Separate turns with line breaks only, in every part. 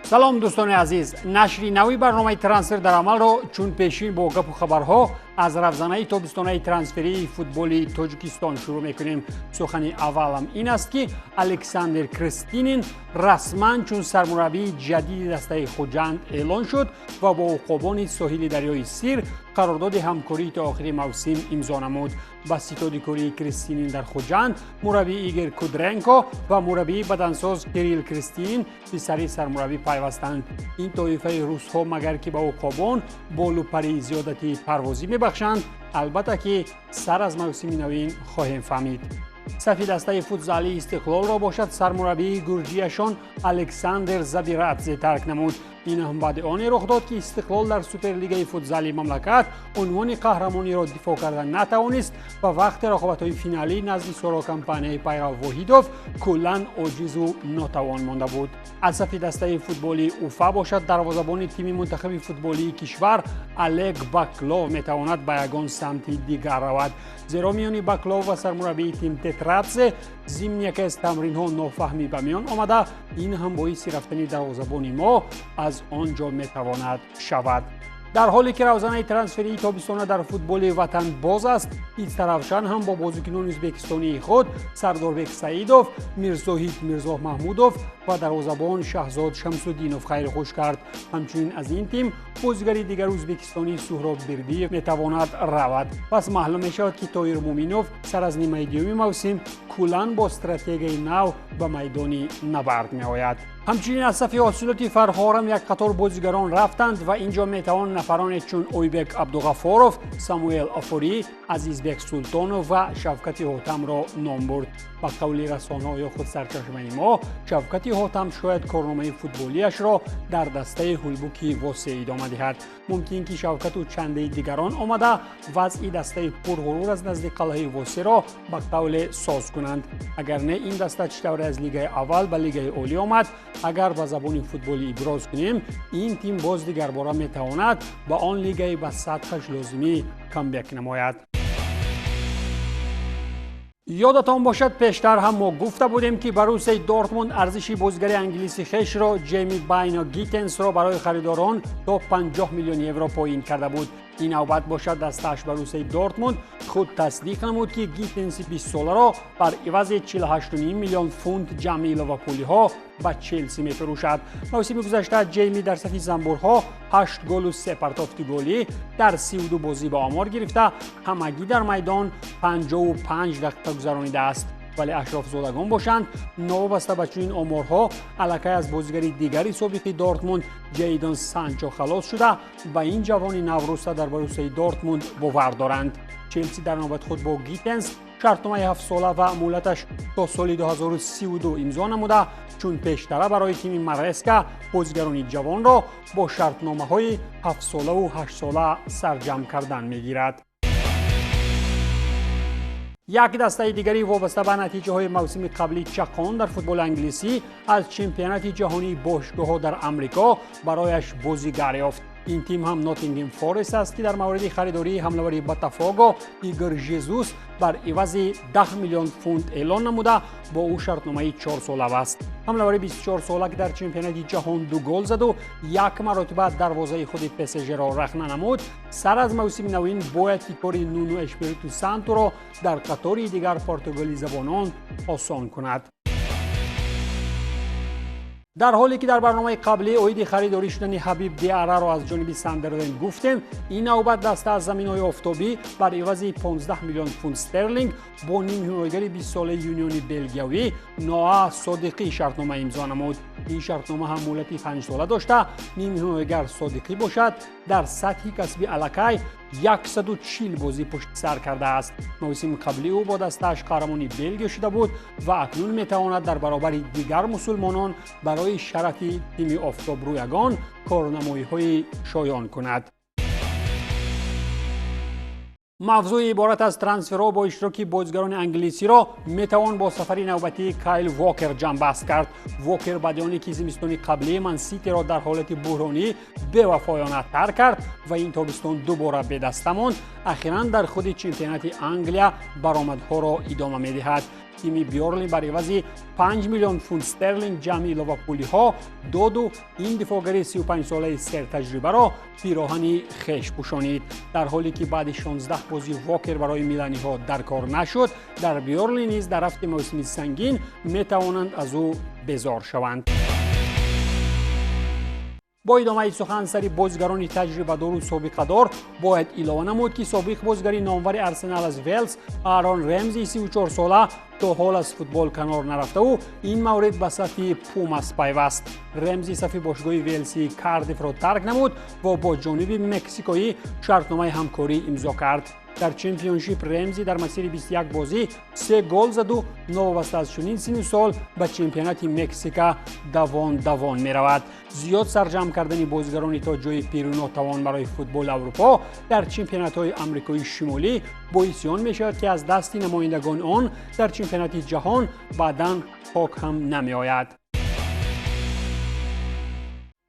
Салом, дӯстони азиз! Нашри нави барномаи «Трансфер дар амалро» чун пешин бо гапу хабарҳо аз равзанаи тобистонаи трансферии футболи Тоҷикистон шурӯъ мекунем. Сухани аввалам ин аст, ки Александр Крестинин расман чун сармураббии ҷадиди дастаи Хуҷанд эълон шуд ва бо уқобони соҳили дарёи Сир қарордоди ҳамкорӣ то охири мавсим имзо намуд. Ба ситоди кории Кристинин дар Хуҷанд мураббӣ Игор Кудренко ва мураббии бадансоз Кирилл Кристинин, писари сармураббӣ, пайвастанд. Ин тоифаи русҳо магар ки ба уқобон болу пари зиёдати парвозӣ мебахшанд? Албатта ки сар аз мавсими навин хоҳем фаҳмид. Сафи дастаи футзалии Истиқлолро бошад, сармураббии гурҷияшон Александр Забирадзе тарк намуд. Ин ҳам баъди оне рух дод, ки Истиқлол дар Суперлигаи футзали мамлакат унвони қаҳрамониро дифоъ карда натавонист ва вақти рақобатҳои финалӣ назди Соро компанияи пайрав Воҳидов куллан оҷизу нотавон монда буд. Аз сафи дастаи футболии Уфа бошад, дарвозабони тими мунтахаби футболии кишвар Олег Баклов метавонад ба ягон самти дигар равад, зеро миёни Баклов ва сармураббии тим Тетрадзе зимни яке аз тамринҳо нофаҳмӣ ба миён омада. Ин ҳам боиси рафтани дарвозабони мо аз он ҷо метавонад шавад. Дар ҳоле ки равзанаи трансферии тобистона дар футболи ватан боз аст, Истаравшан ҳам бо бозикунони ӯзбекистонии худ Сардорбек Саидов, Мирзоҳид Мирзоҳмаҳмудов ва дарвозабон Шаҳзод Шамсуддинов хайрхуш кард. Ҳамчунин аз ин тим бозигари дигари ӯзбекистонӣ Суҳроб Бердиев метавонад равад. Пас маълум мешавад, ки Тоир Муминов сар аз нимаи дуюми мавсим куллан бо стратегияи нав ба майдони набард меояд. Ҳамчунин аз сафи ҳосилоти Фархорам як қатор бозигарон рафтанд ва ин ҷо метавон нафароне чун Ойбек Абдуғафоров, Самуэл Афорӣ, Азизбек Султонов ва Шавкати Ҳотамро ном бурд. Ба қавли расонаҳо ё худ сарчашмаи мо, Шавкати Ҳотам шояд корномаи футболиашро дар дастаи Ҳулбуки Восе идома диҳад. Мумкин ки Шавкату чандеи дигарон омада, вазъи дастаи пурғурур аз назди қалъаи Восеро ба қавле соз кунанд. Агар не, ин даста чӣ тавре аз лигаи аввал ба лигаи олӣ омад, агар ба забони футболӣ иброз кунем, ин тим боз дигарбора метавонад ба он лигаи ба сатҳаш лозимӣ камбек намояд. Ёдатон бошад, пештар ҳам мо гуфта будем, ки Боруссияи Дортмунд арзиши бозигари англиси хешро Ҷейми Байно Гиттенсро барои харидорон то 50 миллион евро поин карда буд. Ин навбат бошад, дастааш Боруссияи Дортмунд худ тасдиқ намуд, ки Гиттенси 20-соларо бар ивази 48 миллион фунт ҷамъи иловапулиҳо ба Челси мефурӯшад. Мавсими гузашта Ҷейми дар сафи занбурҳо 8 голу 3 партофти голӣ дар 32 бозӣ ба омор гирифта, ҳамагӣ дар майдон 55 дақиқа гузаронидааст. Вале ашрофзодагон бошанд, новобаста ба чунин оморҳо, аллакай аз бозигари дигари собиқи Дортмунд Ҷейдон Санчо халос шуда, ба ин ҷавони навруса дар Боруссияи Дортмунд бовар доранд. Челси дар навбати худ бо Гиттенс шартномаи ҳафтсола ва муҳлаташ то соли 2032 имзо намуда, чун пештара барои тими Мареска бозигарони ҷавонро бо шартномаҳои ҳафтсолаву ҳаштсола сарҷамъ кардан мегирад. Як дастаи дигари вобаста ба натиҷаҳои мавсими қаблӣ чақон дар футболи англисӣ аз чемпионати ҷаҳонии бошгоҳҳо дар Амрико барояш бозигар ёфт. Ин тим ҳам Ноттингем Форест аст, ки дар мавриди харидории ҳамлавари Ботафого Игор Жезус бар ивази 10 миллион фунт эълон намуда, бо ӯ шартномаи 4-сола баст. Ҳамлавари 24-сола, ки дар чемпионати ҷаҳон ду гол заду як маротиба дарвозаи худи ПСЖро рахна намуд, сар аз мавсими навин бояд ки кори Нуну Эшпириту Сантуро дар қатори дигар португализабонон осон кунад. Дар ҳоле ки дар барномаи қаблӣ оиди харидорӣ шудани Ҳабиб Диараро аз ҷониби Сандерленд гуфтем, ин навбат даста аз заминҳои офтобӣ бар ивази 15 миллион фунт стерлинг бо нимҳимоягари 20-солаи Юниони белгиявӣ Ноа Содиқӣ шартнома имзо намуд. Ин шартнома ҳам муҳлати 5-сола дошта, нимҳимоягар Содиқӣ бошад, дар сатҳи касби аллакай 140 бозӣ пушти сар кардааст. Мавсими қаблӣ ӯ бо дастааш қаҳрамони Белгия шуда буд ва акнун метавонад дар баробари дигар мусулмонон барои шарафи тими офтобрӯягон корнамоиҳои шоён кунад. Мавзӯи иборат аз трансферҳо бо иштироки бозигарони англисиро метавон бо сафари навбатии Кайл Вокер ҷамъбаст кард. Вокер баъди оне ки зимистони қаблии Манситиро дар ҳолати буҳронӣ бевафоёна тарк кард ва ин тобистон дубора бедаста монд, ахиран дар худи чемпионати Англия баромадҳоро идома медиҳад. Тими Бёрнли бар ивази 5 миллион фунт стерлинг ҷамъи иловапулиҳо доду ин дифоъгари 35-солаи сертаҷрибаро пироҳани хеш пӯшонид. Дар ҳоле ки баъди 16 бозӣ Вокер барои миланиҳо дар кор нашуд, дар Бёрнли низ дар рафти мавсими сангин метавонанд аз ӯ безор шаванд. Бо идомаи сухан сари бозигарони таҷрибадору собиқадор бояд илова намуд, ки собиқ бозигари номвари Арсенал аз Велс Аарон Ремзи 34-сола то ҳол аз футбол канор нарафтаву ин маврид ба сафи Пумас пайваст. Ремзи сафи бошгоҳи Велсии Кардифро тарк намуд ва бо ҷониби мексикоӣ шартномаи ҳамкорӣ имзо кард. Дар Чемпионшип Ремзи дар масири 21 бозӣ се гол заду новобаста аз чунин синну сол ба чемпионати Мексика давон давон меравад. Зиёд сарҷамъ кардани бозигарони то ҷои пиру нотавон барои футболи Аврупо дар чемпионатҳои Амрикои Шимолӣ боиси он мешавад, ки аз дасти намояндагони он дар чемпионати ҷаҳон баъдан хок ҳам намеояд.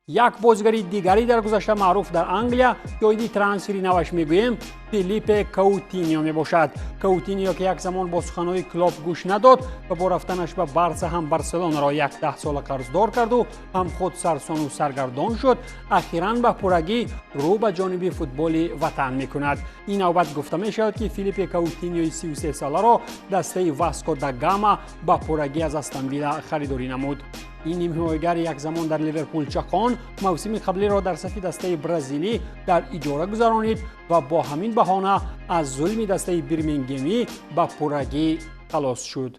Як бозигари дигари дар гузашта маъруф дар Англия, ки оиди трансфери наваш мегӯем, Филиппе Каутинио мебошад. Каутинио, ки як замон бо суханҳои Клоп гӯш надод ва бо рафтанаш ба Барса ҳам Барселонаро як даҳсола қарздор карду ҳам худ сарсону саргардон шуд, ахиран ба пуррагӣ рӯ ба ҷониби футболи ватан мекунад. Ин навбат гуфта мешавад, ки Филиппе Каутиниои 33-соларо дастаи Васко да Гама ба пуррагӣ аз Астон Вилла харидорӣ намуд. Ин нимҳимоягар як замон дар Ливерпул чақон, мавсими қаблиро дар сафи дастаи бразилӣ дар иҷора гузаронид ва бо ҳамин баҳона аз зулми дастаи бирмингемӣ ба пуррагӣ халос шуд.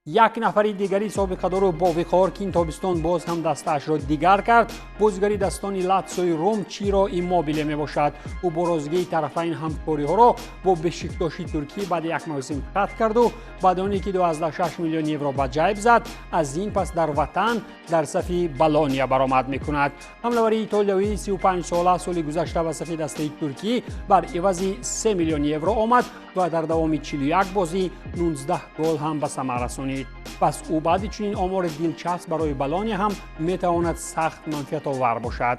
Як нафари дигари собиқадору бовиқор, ки ин тобистон боз ҳам дастаашро дигар кард, бозигари дастони Латсиои Рум Чиро Иммобиле мебошад. Ӯ бо розигии тарафайн ҳамкориҳоро бо Бешиктоши Туркӣ баъди як мавсим қатъ карду баъди оне ки 26 миллион евро ба ҷайб зад, аз ин пас дар ватан дар сафи Болония баромад мекунад. Ҳамлавари итолиёвии 35-сола соли гузашта ба сафи дастаи туркӣ бар ивази 3 миллион евро омад ва дар давоми 41 бозӣ 19 гол ҳам ба самар расонид. Пас ӯ баъди чунин омори дилчасп барои Болония ҳам метавонад сахт манфиатовар бошад.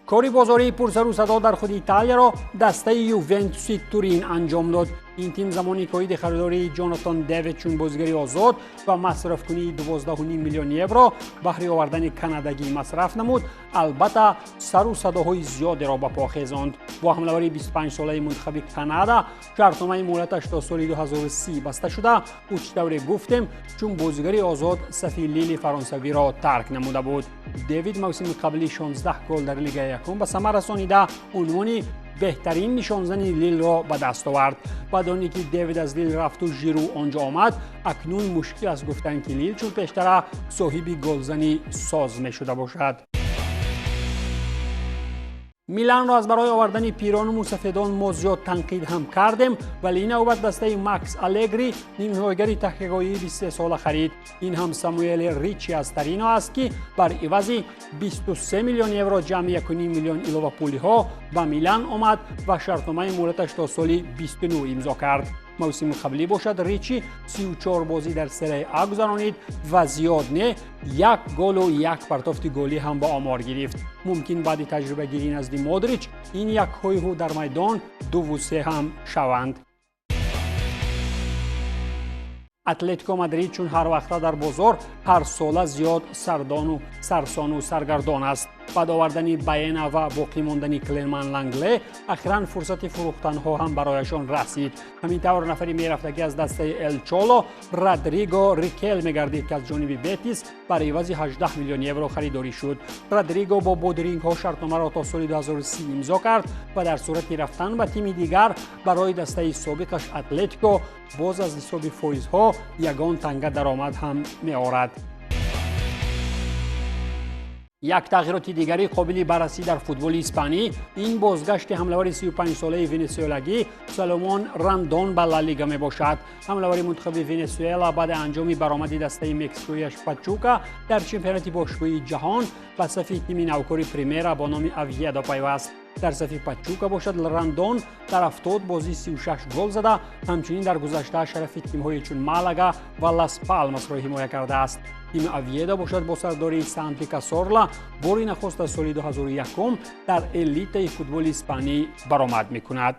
Кори бозории пурсару садо дар худи Италияро дастаи Ювентуси Турин анҷом дод. Ин тим замони коиди харидории Ҷонатан Дэвид чун бозигари озод ва масрафкунии 12 миллион евро баҳри овардани канадагӣ масраф намуд, албатта сару садоҳои зиёдеро ба по хезонд. Бо ҳамлавари 25-солаи мунтахаби Канада шартномаи муҳлаташ то соли 2030 баста шуда, ӯ, чӣ тавре гуфтем, чун бозигари озод сафи Лили фаронсавиро тарк намуда буд. Дэвид мавсими қабли 16 гол дар лигаи якум ба самар расонида, унвони беҳтарин нишонзани Лилро ба даст овард. Баъд оне ки Дэвид аз Лил рафту Жиру он ҷо омад, акнун мушкил аст гуфтан, ки Лил чун пештара соҳиби голзани соз мешуда бошад. Миланро аз барои овардани пирону мусафедон мо зиёд танқид ҳам кардем, вале ин навбат дастаи Макс Алегри нимҳимоягари таҳқиқоии 23-сола харид. Ин ҳам Самуэли Ричи аз Торино аст, ки бар ивази 23 миллион евро ҷамъи 1 миллион иловапулиҳо ба Милан омад ва шартномаи муҳлаташ то соли 29 имзо кард. Мавсими қаблӣ бошад, Ричи 34 бозӣ дар Серияи А гузаронид ва зиёд не, як голу як партофти голӣ ҳам ба омор гирифт. Мумкин баъди таҷрибагирӣ назди Модрич ин якҳоиҳу дар майдон дуву се ҳам шаванд. Атлетико Мадрид чун ҳар вақта дар бозор ҳар сола зиёд сардону сарсону саргардон аст. Баъд овардани Баена ва боқӣ мондани Клеман Лангле ахиран фурсати фурӯхтанҳо ҳам барояшон расид. Ҳамин тавр нафари мерафтагӣ аз дастаи Эл Чоло Родриго Рикел мегардид, ки аз ҷониби Бетис бар ивази 18 миллион евро харидорӣ шуд. Родриго бо бодирингҳо шартномаро то соли 2030 имзо кард ва дар сурати рафтан ба тими дигар барои дастаи собиқаш Атлетико боз аз ҳисоби фоизҳо ягон танга даромад ҳам меорад. Як тағйироти дигари қобили баррасӣ дар футболи испанӣ ин бозгашти ҳамлавари 35-солаи венесуэлагӣ Саломон Рандон ба Ла Лига мебошад. Ҳамлавари мунтахаби Венесуэла баъди анҷоми баромади дастаи мексикояш Пачука дар чемпионати бошгоҳии ҷаҳон ба сафи тими навкори Примера бо номи Овьедо пайваст. Дар сафи Пачука бошад, Рандон дар 70 бозӣ 36 гол зада, ҳамчунин дар гузашта шарафи тимҳои чун Малага ва Лас Палмасро ҳимоя кардааст. Тими Овьедо бошад, бо сардории Санти Касорла бори нахуст аз соли 2001 дар элитаи футболи испанӣ баромад мекунад.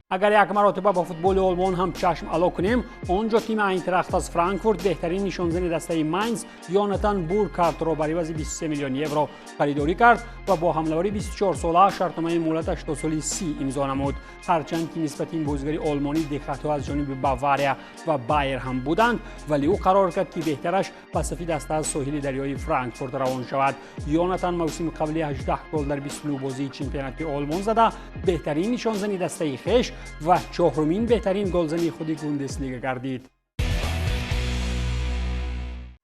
Агар як маротиба ба футболи Олмон ҳам чашм ало кунем, он ҷо тими Айнтрахт аз Франкфурт беҳтарин нишонзани дастаи Майнз Йонатан Буркартро бар ивази 23 миллион евро харидорӣ кард ва бо ҳамлавари 24-сола шартномаи муҳлаташ то соли 30 имзо намуд. Ҳарчанд ки нисбати ин бозигари олмонӣ диққатҳо аз ҷониби Бавария ва Байер ҳам буданд, вале ӯ қарор кард, ки беҳтараш ба сафи даста аз соҳили дарёи Франкфурт равон шавад. Йонатан мавсими қабли 18 гол дар 29 бозии чемпионати Олмон зада, беҳтарин нишонзани дастаи хеш ва чорумин беҳтарин голзани худи Бундеслига гардид.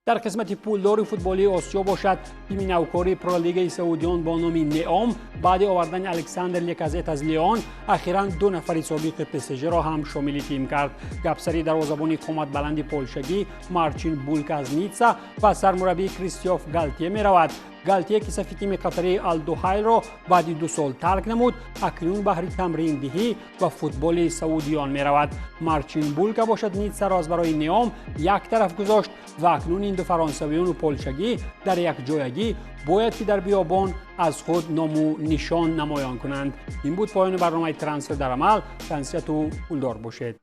Дар қисмати пулдори футболии Осиё бошад, тими навкори Пролигаи саудиён бо номи Неом баъди овардани Александр Леказет аз Леон ахиран ду нафари собиқи ПСЖро ҳам шомили тим кард. Гапсари дарвозабони қоматбаланди полшагӣ Марчин Булка аз Ницца ва сармураббии Кристоф Галтие меравад. Галтие, ки сафи тими қатарии Алдухайлро баъди 2 сол тарк намуд, акнун баҳри тамриндиҳӣ ба футболи саудиён меравад. Марчин Булка бошад, Ниццаро аз барои Неом як тараф гузошт ва акнун ин ду фаронсавиёну полшагӣ дар якҷоягӣ бояд ки дар биёбон аз худ ному нишон намоён кунанд. Ин буд поёни барномаи «Трансфер дар амал». Тансиҳату пулдор бошед.